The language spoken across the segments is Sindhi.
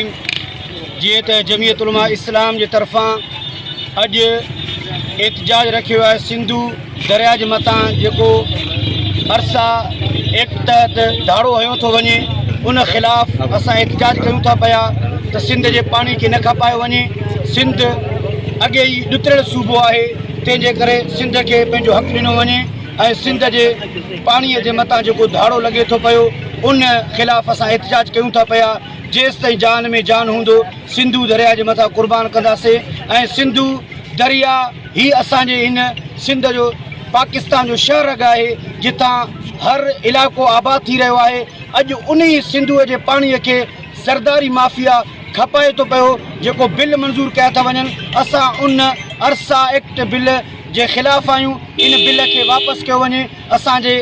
الرحيم جيئن ته جمعيت علماء اسلام جي طرفان اڄ احتجاج رکيو آهي سنڌو درياء جي متان جيڪو ارسا ايڪٽ تحت ڌاڙو هنيو ٿو وڃي ان خلاف اسان احتجاج ڪيون ٿا پيا ته سنڌ جي پاڻي کي نه کپايو وڃي سنڌ اڳي ئي ڏتڙيل صوبو آهي تنهن جي ڪري سنڌ کي پنهنجو حق ڏنو وڃي ۽ سنڌ جي پاڻي جي متان جيڪو ڌاڙو لڳي ٿو پيو ان خلاف اسان احتجاج ڪيون ٿا پيا جيستائين جان ۾ جان هوندو سنڌو درياء جي مٿان قربان ڪنداسين ۽ سنڌو درياء هي اسان جي هن سنڌ جو پاڪستان جو شهه رڳ آهي جتان هر علائقو آباد ٿي رهيو آهي اڄ انهي سنڌوء جي پاڻي کي زرداري مافيا کپائي ٿو پيو جيڪو بل منظور ڪيا ٿا وڃن اسان ان ارسا ايڪٽ بل جي خلاف آهيون ان بل کي واپس ڪيو وڃي اسان جي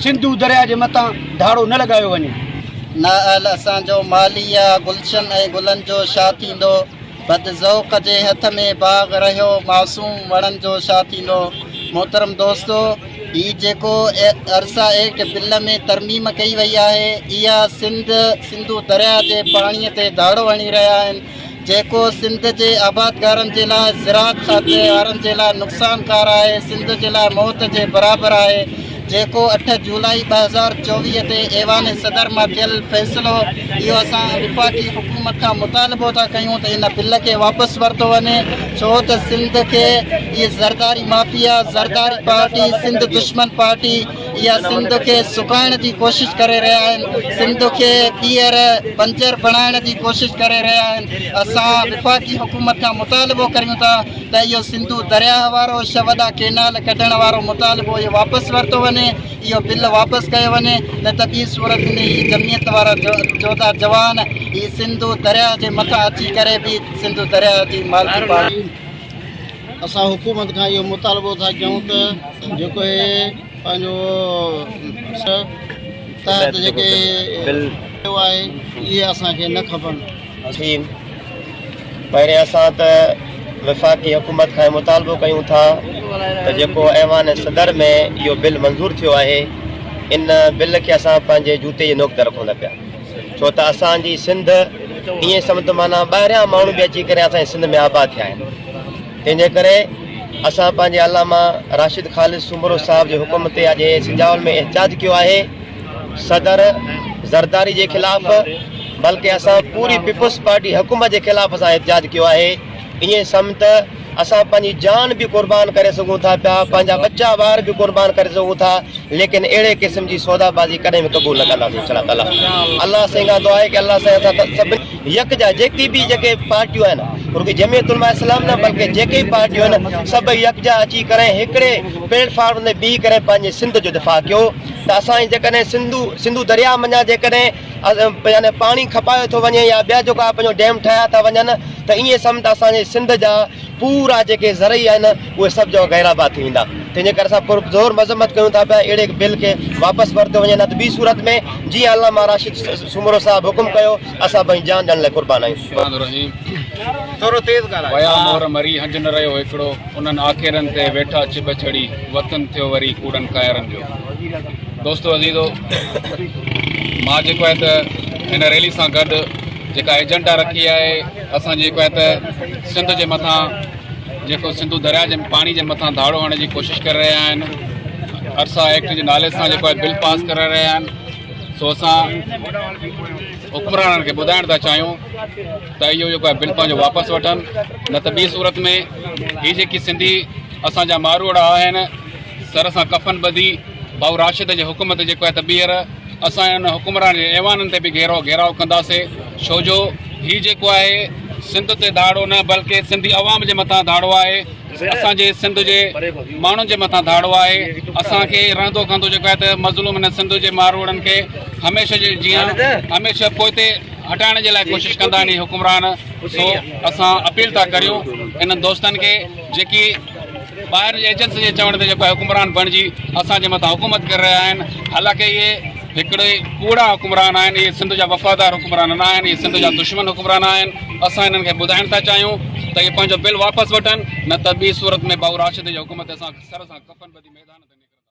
سنڌو درياء جي مٿان ڌاڙو نه لڳايو وڃي. نااهل اسان جو مالي آ گلشن ۽ گلن جو شا ٿيندو بد ذوق جي هٿ ۾ باغ رهيو معصوم وڻن جو شا ٿيندو محترم دوستو هي جيڪو ارسا ايڪٽ بل ۾ ترميم ڪئي وئي آهي اها سنڌ سنڌو درياء جي پاڻي تي ڌاڙو هڻي رهيا آهن جيڪو سنڌ جي آبادگارن جي لاء زراعت کاتي وارن جي لاء نقصانڪار آهي سنڌ جي لاء موت جي برابر آهي جيڪو 8 جولائي 2024 تي ايوان صدر مان ٿيل فيصلو اهو اسان وفاقي حڪومت کان مطالبو ٿا ڪيون ته ان بل کي واپس ورتو وڃي ڇو ته سنڌ کي اهي زرداري مافيا زرداري پارٽي سنڌ دشمن پارٽي اها سنڌ کي سڪائڻ جي ڪوشش ڪري رهيا آهن، سنڌ کي ٻيهر بنجر بڻائڻ جي ڪوشش ڪري رهيا آهن، اسان وفاقي حڪومت کان مطالبو ڪريون ٿا ته اهو سنڌو درياهه وارو ڇهه وڏا ڪينال ڪڍڻ وارو مطالبو اهو واپس ورتو وڃي، اهو بل واپس ڪيو وڃي نه ته ٻي صورت ۾ هي جمعيت وارا جوڌا جوان هي سنڌو درياهه جي مٿان اچي ڪري به سنڌو درياهه جي مالڪي پاڙي. اسان حڪومت کان اهو مطالبو ٿا ڪيون ته جيڪو هي پنهنجو تحت جيڪي بل آهي اهي اسان کي نه کپن. ٿيم پهرين اسان ته وفاقي حڪومت کان مطالبو ڪيون ٿا ته جيڪو ايوان صدر ۾ اهو بل منظور ٿيو آهي ان بل کي اسان پنهنجي جوتي جي نوڪ تي رکون ٿا پيا ڇو ته اسان جي سنڌ ائين سمجھ ته معنيٰ ٻاهريان ماڻهو به اچي ڪري اسان جي سنڌ ۾ آباد ٿيا آهن تنهن جي ڪري اسان پنهنجي علامه راشد خالد سومرو صاحب جي حڪم تي اڄ سجاول ۾ احتجاج ڪيو آهي صدر زرداري جي خلاف بلڪه اسان پوري پيپلز پارٽي حڪومت جي خلاف اسان احتجاج ڪيو آهي ائين سمجھ ته اسان پنهنجي جان به قربان ڪري سگهون ٿا پيا پنهنجا ٻچا ٻار به قربان ڪري سگهون ٿا ليڪن اهڙي قسم جي سودا بازي ڪڏهن به قبول نه ڪنداسين انشاء الله تعالي الله سائين کان دعا آهي ڪي الله سائين اسان سڀني يڪجا جيڪي به جيڪي پارٽيون آهن رڳي جمعيت علماء اسلام نه بلڪه جيڪي به پارٽيون آهن سڀ يڪجا اچي ڪري هڪڙي پليٽ فارم تي بيهي ڪري پنهنجي سنڌ جو دفاع ڪيو ته اسان جيڪڏهن سنڌو سنڌو درياء منجهان جيڪڏهن يعني پاڻي کپايو ٿو وڃي يا ٻيا جيڪا پنهنجو ڊيم ٺاهيا ٿا وڃن ته ائين سمجھ ته اسان جي سنڌ جا پورا جيڪي زرعي آهن اهي سڀ جا غير آباد ٿي ويندا تنهن جي ڪري اسان پر زور مذمت ڪيون ٿا پيا اهڙي بل کي واپس ورتو وڃي نه ته ٻي صورت ۾ جيئن علامه راشد سومرو صاحب حڪم ڪيو اسان پنهنجي جان ڏيڻ لاء قربان آهيون. الرحمٰن الرحيم ويا مور مري هنج نه رهيو هيڪڙو انهن آکيرن تي ويٺا چٻ چڙهي وطن ٿيو وري ڪوڙن ڪائرن جو دوستو عزيزو مان جيڪو آهي ته هن ريلي سان گڏ جيڪا ايجنڊا رکي آهي اسان جيڪو آهي ته سنڌ جي مٿان جيڪو سنڌو درياء جي پاڻي جي مٿان ڌاڙو هڻڻ جي ڪوشش ڪري رهيا آهن ارسا ايڪٽ جي نالي سان جيڪو آهي بل پاس ڪرائي رهيا آهن سو اسان حڪمرانن کي ٻڌائڻ ٿا چاهيون ته اهو جيڪو آهي بل پنهنجو واپس وٺن نه ته ٻي صورت ۾ هي جيڪي سنڌي اسان جا ماروئڙا آهن سر سان ڪفن ٻڌي ڀائو راشد جي حڪم تي جيڪو آهي ته ٻيهر اسان ان حڪمران جي ايوانن تي به گهيرو گهيراء ڪنداسي ڇو جو هي جيڪو آهي سنڌ تي ڌاڙو نه بلڪه سنڌي عوام جي مٿان ڌاڙو آهي اسان جي سنڌ جي ماڻهن جي مٿان ڌاڙو آهي اسان کي رهندو کهندو جيڪو آهي ته مظلوم هن سنڌ جي ماروئڙن کي هميشه جي جيان هميشه پوئتي هٽائڻ جي لاء ڪوشش ڪندا آهن هي حڪمران سو اسان اپيل ٿا ڪريون انهن دوستن کي جيڪي ٻاهر جي ايجنسين جي چوڻ تي جيڪو حڪمران بڻجي اسان جي مٿان حڪومت ڪري رهيا آهن حالانڪه اهي هڪڙي ڪوڙا حڪمران آهن اهي سنڌ جا وفادار حڪمران نه آهن اهي سنڌ جا دشمن حڪمران آهن اسان انهن کي ٻڌائڻ ٿا چاهيون ته اهي پنهنجو بل واپس وٺن نه ته ٻي صورت ۾ ڀائو راشد جي حڪم تي اسان سر سان ڪفن ٻڌي ميدان تي نڪرنداسين.